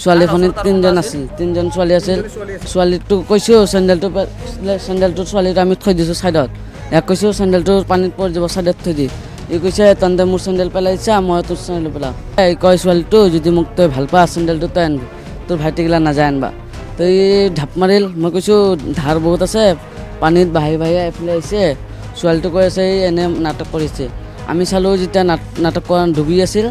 ছোৱালীখনি তিনিজন আছিল, তিনিজন ছোৱালী আছিল। ছোৱালীটোক কৈছোঁ চেণ্ডেলটো, চেণ্ডেলটো ছোৱালীটো আমি থৈ দিছোঁ ছাইডত। ইয়াক কৈছোঁ চেণ্ডেলটো পানীত পৰি যাব, ছাইডত থৈ দি। ই কৈছে তহঁতে মোৰ চেণ্ডেল পেলাই দিছা, মই তোৰ চেণ্ডেল পেলাওঁ। এই কয় ছোৱালীটো যদি মোক তই ভাল পা চেণ্ডেলটো তই আনবি, তোৰ ভাইটিগিলা নাযায় আনবা। তো ই ঢাপ মাৰিল। মই কৈছোঁ ধাৰ বহুত আছে, পানীত বাহি বাহি এইফালে আহিছে। ছোৱালীটো কৈ আছে এই এনে নাটক কৰিছে। আমি চালোঁ যেতিয়া নাটক কৰা ডুবি আছিল,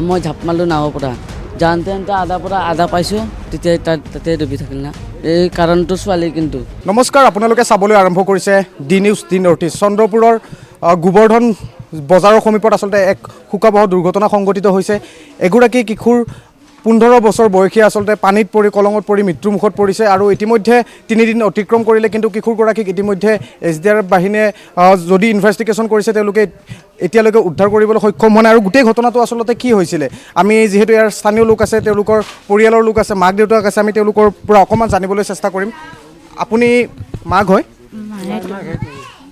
মই ঝাপ মাৰিলোঁ নাৱৰ পৰা। যাওঁতে যাওঁতে আধা পৰা আধা পাইছোঁ, তেতিয়া তাত তাতে ডুবি থাকিল না। এই কাৰণটো ছোৱালী কিন্তু। নমস্কাৰ, আপোনালোকে চাবলৈ আৰম্ভ কৰিছে D news D north east. চন্দ্ৰপুৰৰ Govardhan বজাৰৰ সমীপত আচলতে এক শোকাৱহ দুৰ্ঘটনা সংঘটিত হৈছে। এগৰাকী কিশোৰ 15 বছৰ বয়সীয়া আচলতে পানীত পৰি কলঙত পৰি মৃত্যুমুখত পৰিছে আৰু ইতিমধ্যে তিনিদিন অতিক্ৰম কৰিলে, কিন্তু কিশোৰগৰাকীক ইতিমধ্যে এছ ডি আৰ এফ বাহিনীয়ে যদি ইনভেষ্টিগেশ্যন কৰিছে, তেওঁলোকে এতিয়ালৈকে উদ্ধাৰ কৰিবলৈ সক্ষম হোৱা নাই। আৰু গোটেই ঘটনাটো আচলতে কি হৈছিলে, আমি যিহেতু ইয়াৰ স্থানীয় লোক আছে, তেওঁলোকৰ পৰিয়ালৰ লোক আছে, মাক দেউতাক আছে, আমি তেওঁলোকৰ পৰা অকণমান জানিবলৈ চেষ্টা কৰিম। আপুনি মাক হয়,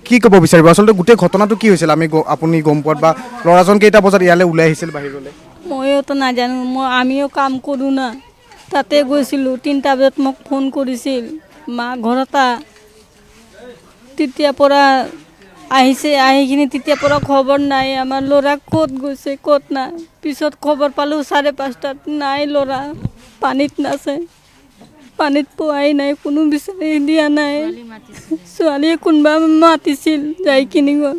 কি ক'ব বিচাৰিব আচলতে গোটেই ঘটনাটো কি হৈছিল? আমি আপুনি গম পোৱাত বা ল'ৰাজন কেইটা বজাত ইয়ালৈ ওলাই আহিছিল বাহিৰলৈ? ময়োতো নাজানো, মই আমিও কাম কৰোঁ না, তাতে গৈছিলোঁ। 3টা বজাত মোক ফোন কৰিছিল, মা ঘৰত আহ। তেতিয়াৰ পৰা আহিছে, আহি কিনি তেতিয়াৰ পৰা খবৰ নাই আমাৰ ল'ৰা ক'ত গৈছে ক'ত নাই। পিছত খবৰ পালোঁ 5:30টাত, নাই ল'ৰা পানীত নাছে, পানীত পোৱাই নাই, কোনো বিচাৰি দিয়া নাই। ছোৱালীয়ে কোনোবা মাতিছিল, যাই কিনি গ'ল,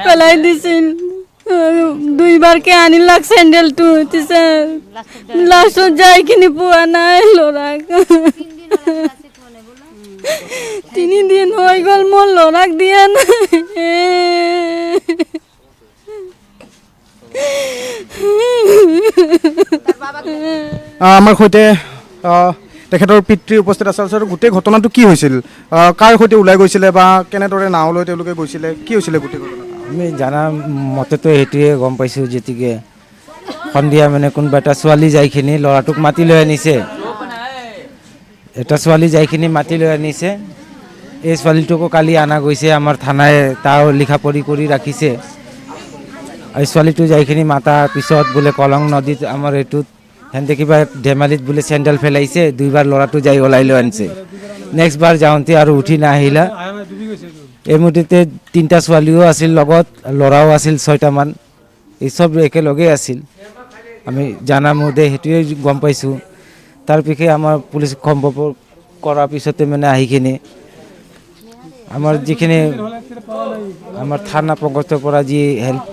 পেলাই দিছিল। দুইবাৰকে আনিলাক চেণ্ডেলটো, লাষ্টত যাই কিনি পোৱা নাই ল'ৰাক। 3 দিন হৈ গ'ল মোৰ ল'ৰাক দিয়া নাই। আমাৰ সৈতে তেখেতৰ পিতৃ উপস্থিত আছে। আচলতে গোটেই ঘটনাটো কি হৈছিল, কাৰ সৈতে ওলাই গৈছিলে বা কেনেদৰে নাৱলৈ তেওঁলোকে গৈছিলে, কি হৈছিলে গোটেই ঘটনাটো? আমি জানা মতেতো সেইটোৱে গম পাইছোঁ, যেতিকে সন্ধিয়া মানে কোনোবা এটা ছোৱালী যাইখিনি ল'ৰাটোক মাতি লৈ আনিছে। এটা ছোৱালী যাইখিনি মাতি লৈ আনিছে। এই ছোৱালীটোকো কালি অনা গৈছে, আমাৰ থানাই তাও লিখা পঢ়ি কৰি ৰাখিছে। এই ছোৱালীটো যাইখিনি মাতাৰ পিছত বোলে কলং নদীত আমাৰ এইটোত সেনেকৈ কিবা ধেমালিত বোলে চেণ্ডেল পেলাইছে, দুইবাৰ ল'ৰাটো যাই ওলাই লৈ আনিছে। নেক্সট বাৰ যাওঁতে আৰু উঠি নাহিলা। এই মুহূৰ্ততে 3টা ছোৱালীও আছিল লগত, ল'ৰাও আছিল 6টামান, এই চব একেলগে আছিল। আমি জানা মতে সেইটোৱে গম পাইছোঁ। তাৰ পিছে আমাৰ পুলিচ সম্ভৱ কৰাৰ পিছতে মানে আহিখিনি আমাৰ যিখিনি আমাৰ থানা পংকজৰ পৰা যি হেল্প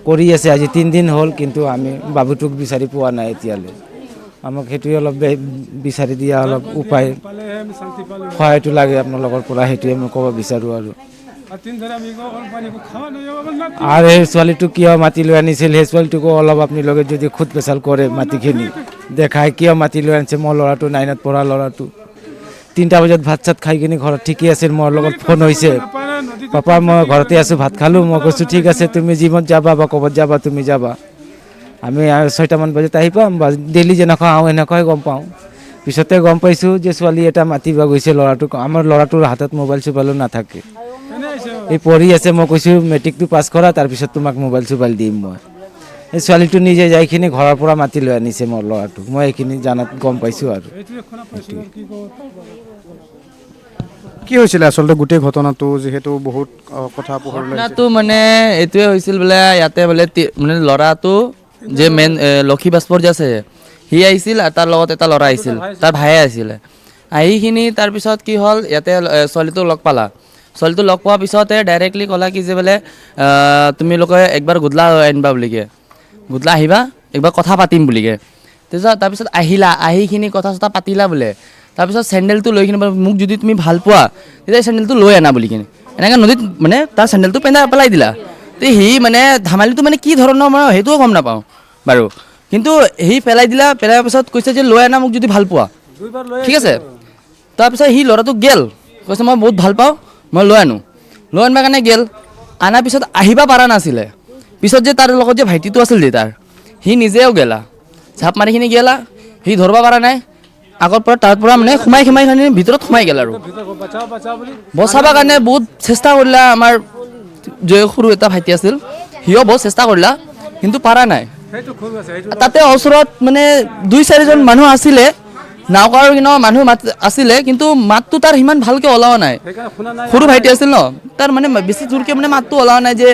কৰি আছে, আজি 3 দিন হ'ল, কিন্তু আমি বাবুটোক বিচাৰি পোৱা নাই এতিয়ালৈ। আমাক সেইটোৱে অলপ বিচাৰি দিয়া অলপ উপায় সহায়টো লাগে আপোনালোকৰ পৰা, সেইটোৱে মই ক'ব বিচাৰোঁ। আৰু আৰু সেই ছোৱালীটোক কিয় মাতি লৈ আনিছিল, সেই ছোৱালীটোকো অলপ আপোনালোকে যদি সোধ পেচাল কৰে, মাটিখিনি দেখাই কিয় মাতি লৈ আনিছে। মোৰ ল'ৰাটো নাইনত পঢ়া ল'ৰাটো 3টা বজাত ভাত চাত খাই কিনি ঘৰত ঠিকেই আছিল। মোৰ লগত ফোন হৈছে, পাপা মই ঘৰতে আছোঁ, ভাত খালোঁ। মই কৈছোঁ ঠিক আছে, তুমি জিমত যাবা বা ক'ৰবাত যাবা তুমি যাবা, আমি 6টামান বজাত আহি পাম বা ডেইলি যেনেকুৱা আহোঁ সেনেকুৱাই গম পাওঁ। পিছতে গম পাইছোঁ যে ছোৱালী এটা মাতিব গৈছে ল'ৰাটোক। আমাৰ ল'ৰাটোৰ হাতত মোবাইল চোবাইলো নাথাকে, এই পঢ়ি আছে। মই কৈছোঁ মেট্ৰিকটো পাছ কৰা, তাৰপিছত তোমাক মোবাইল চোবাইল দিম মই। এই ছোৱালীটো নিজে যাইখিনি ঘৰৰ পৰা মাতি লৈ আনিছে মোৰ ল'ৰাটোক। মই এইখিনি জানাত গম পাইছোঁ। আৰু কি হৈছিলে আচলতে গোটেই ঘটনাটো, যিহেতু বহুত কথা পোহৰলৈ আহিছে? ঘটনাটো মানে এইটোৱে হৈছিল বোলে ইয়াতে বোলে মানে ল'ৰাটো যে মেইন লক্ষী বাস্পৰ যে আছে, সি আহিছিল আৰু তাৰ লগত এটা ল'ৰা আহিছিল, তাৰ ভায়ে আছিলে। আহিখিনি তাৰপিছত কি হ'ল, ইয়াতে ছোৱালীটো লগ পালা। ছোৱালীটো লগ পোৱাৰ পিছতে ডাইৰেক্টলি ক'লা কি যে বোলে তুমিলোকে একবাৰ গধূলা আনিবা বুলিকে, গধূলা আহিবা একবাৰ কথা পাতিম বুলিকে। তাৰপিছত আহিলা, আহিখিনি কথা চথা পাতিলা বোলে। তাৰপিছত চেণ্ডেলটো লৈ কিনে মোক যদি তুমি ভাল পোৱা তেতিয়া চেণ্ডেলটো লৈ আনা বুলি কিনে এনেকৈ নদীত মানে তাৰ চেণ্ডেলটো পেলাই দিলা। তে সি মানে ধেমালিটো মানে কি ধৰণৰ মই সেইটোও গম নাপাওঁ বাৰু, কিন্তু সি পেলাই দিলা। পেলোৱাৰ পিছত কৈছে যে লৈ আনা মোক যদি ভাল পোৱা, ঠিক আছে। তাৰপিছত সি ল'ৰাটো গেল, কৈছে মই বহুত ভাল পাওঁ, মই লৈ আনো। লৈ আনিবৰ কাৰণে গেল, আনাৰ পিছত আহিব পৰা নাছিলে। পিছত যে তাৰ লগত যে ভাইটিটো আছিল যে তাৰ, সি নিজেও গেলা, ঝাপ মাৰিখিনি গেলা, সি ধৰিব পৰা নাই। আগৰ পৰা তাৰ পৰা মানে সোমাই সোমাই কিনে ভিতৰত সোমাই গ'ল। আৰু বচাবৰ কাৰণে বহুত চেষ্টা কৰিলা। আমাৰ যে সৰু এটা ভাইটি আছিল, সিও বহুত চেষ্টা কৰিলা। কিন্তু পাৰা নাই। তাতে ওচৰত মানে দুই চাৰিজন মানুহ আছিলে, নাওকাৰ কিনাৰৰ মানুহ মাত আছিলে, কিন্তু মাতটো তাৰ সিমান ভালকৈ ওলোৱা নাই। সৰু ভাইটি আছিল ন তাৰ, মানে বেছি জোৰকৈ মানে মাতটো ওলোৱা নাই যে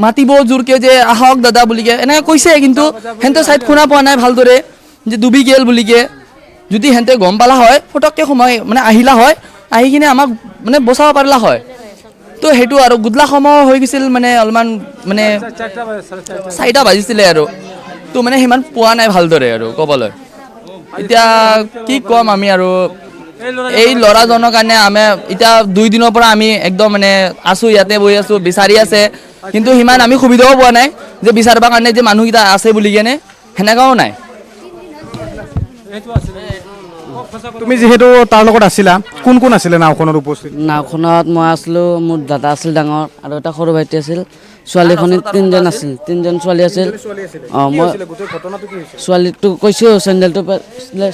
মাতিব জোৰকৈ যে আহক দাদা বুলিকে এনেকৈ কৈছে, কিন্তু সেহঁতে চাইড শুনা পোৱা নাই ভালদৰে যে ডুবি গ'ল বুলিকে। যদি সেহঁতে গম পালা হয়, ফটককৈ সোমাই মানে আহিলা হয়, আহি কিনে আমাক মানে বচাব পাৰিলা হয়। তো সেইটো আৰু গধূলা সময় হৈ গৈছিল, মানে অলপমান মানে 4টা বাজিছিলে আৰু, তো মানে সিমান পোৱা নাই ভালদৰে আৰু ক'বলৈ। এতিয়া কি ক'ম আমি আৰু এই ল'ৰাজনৰ কাৰণে আমি এতিয়া 2 দিনৰ পৰা আমি একদম মানে আছোঁ, ইয়াতে বহি আছোঁ, বিচাৰি আছে, কিন্তু সিমান আমি সুবিধাও পোৱা নাই যে বিচাৰিবৰ কাৰণে যে মানুহকেইটা আছে বুলি কেনে, সেনেকুৱাও নাই। তুমি যিহেতু তাৰ লগত আছিলা, কোন কোন আছিলে নাওখনত উপস্থিত? নাওখনত মই আছিলোঁ, মোৰ দাদা আছিল ডাঙৰ, আৰু এটা সৰু ভাইটি আছিল, ছোৱালীখনি তিনিজন আছিল, তিনিজন ছোৱালী আছিল। অঁ, মই ছোৱালীটো কৈছোঁ চেণ্ডেলটো,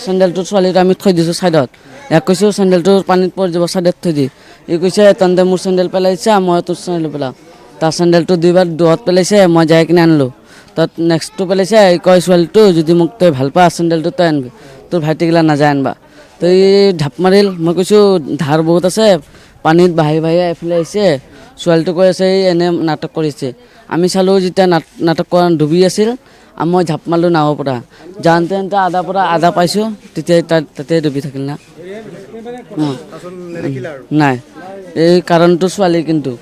চেণ্ডেলটো ছোৱালীটো আমি থৈ দিছোঁ ছাইডত। ইয়াক কৈছোঁ চেণ্ডেলটো পানীত পৰি যাব, ছাইডত থৈ দি। ই কৈছে তহঁতে মোৰ চেণ্ডেল পেলাইছা, মই তোৰ চেণ্ডেল পেলাওঁ। তাৰ চেণ্ডেলটো দুইবাৰ দুহত পেলাইছে, মই যাই কিনে আনিলোঁ। তাত নেক্সটটো পেলাইছে, ই কয় ছোৱালীটো যদি মোক তই ভাল পা চেণ্ডেলটো তই আনিবি, তোৰ ভাইটিগিলা নাযায় আনবা। তো ই ঢাপ মাৰিল, মই কৈছোঁ ধাৰ বহুত আছে, পানীত বাহি বাহি এইফালে আহিছে। ছোৱালীটো কৈ আছে এই এনে নাটক কৰিছে। আমি চালোঁ যেতিয়া নাটক কৰা ডুবি আছিল, মই ঝাপ মাৰিলোঁ নাৱৰ পৰা, যাওঁতে যাওঁতে আধা পৰা আধা পাইছোঁ, তেতিয়া তাতে ডুবি থাকিল না। নাই, এই কাৰণটো ছোৱালী কিন্তু।